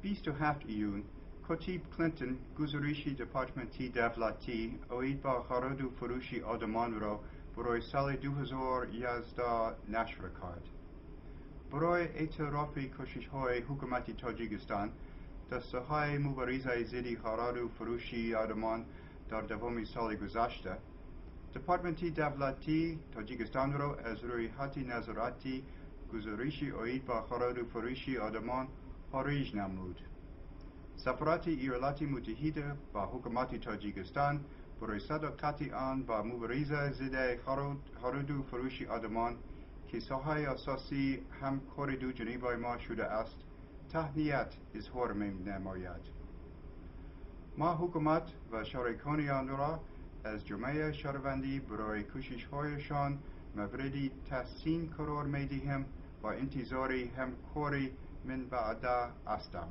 27 июн котиб Клинтон гузориши Департаменти давлатӣ оид ба хариду фурӯши одамонро барои соли 2011 нашр кард. Барои эътирофи кӯшишҳои ҳукумати Тоҷикистон дар соҳаи муборизаи зидди хариду фурӯши одамон дар давоми соли гузашта, Департаменти давлатӣ Тоҷикистонро аз рӯйхати назоратии гузориши оид ба хариду фурӯши одамон хориҷ намуд. Сафорати Иёлоти Муттаҳида ба ҳукумати Тоҷикистон барои садоқати он ба мубориза зидди хариду фурӯши одамон, ки соҳаи асосии ҳамкории дуҷонибаи мо шудааст, таҳният изҳор менамояд. Мо ҳукумат ва шарикони онро аз ҷомеаи шаҳрвандӣ барои кӯшишҳояшон мавриди таҳсин қарор медиҳем ва интизори ҳамкории минбаъда ҳастем.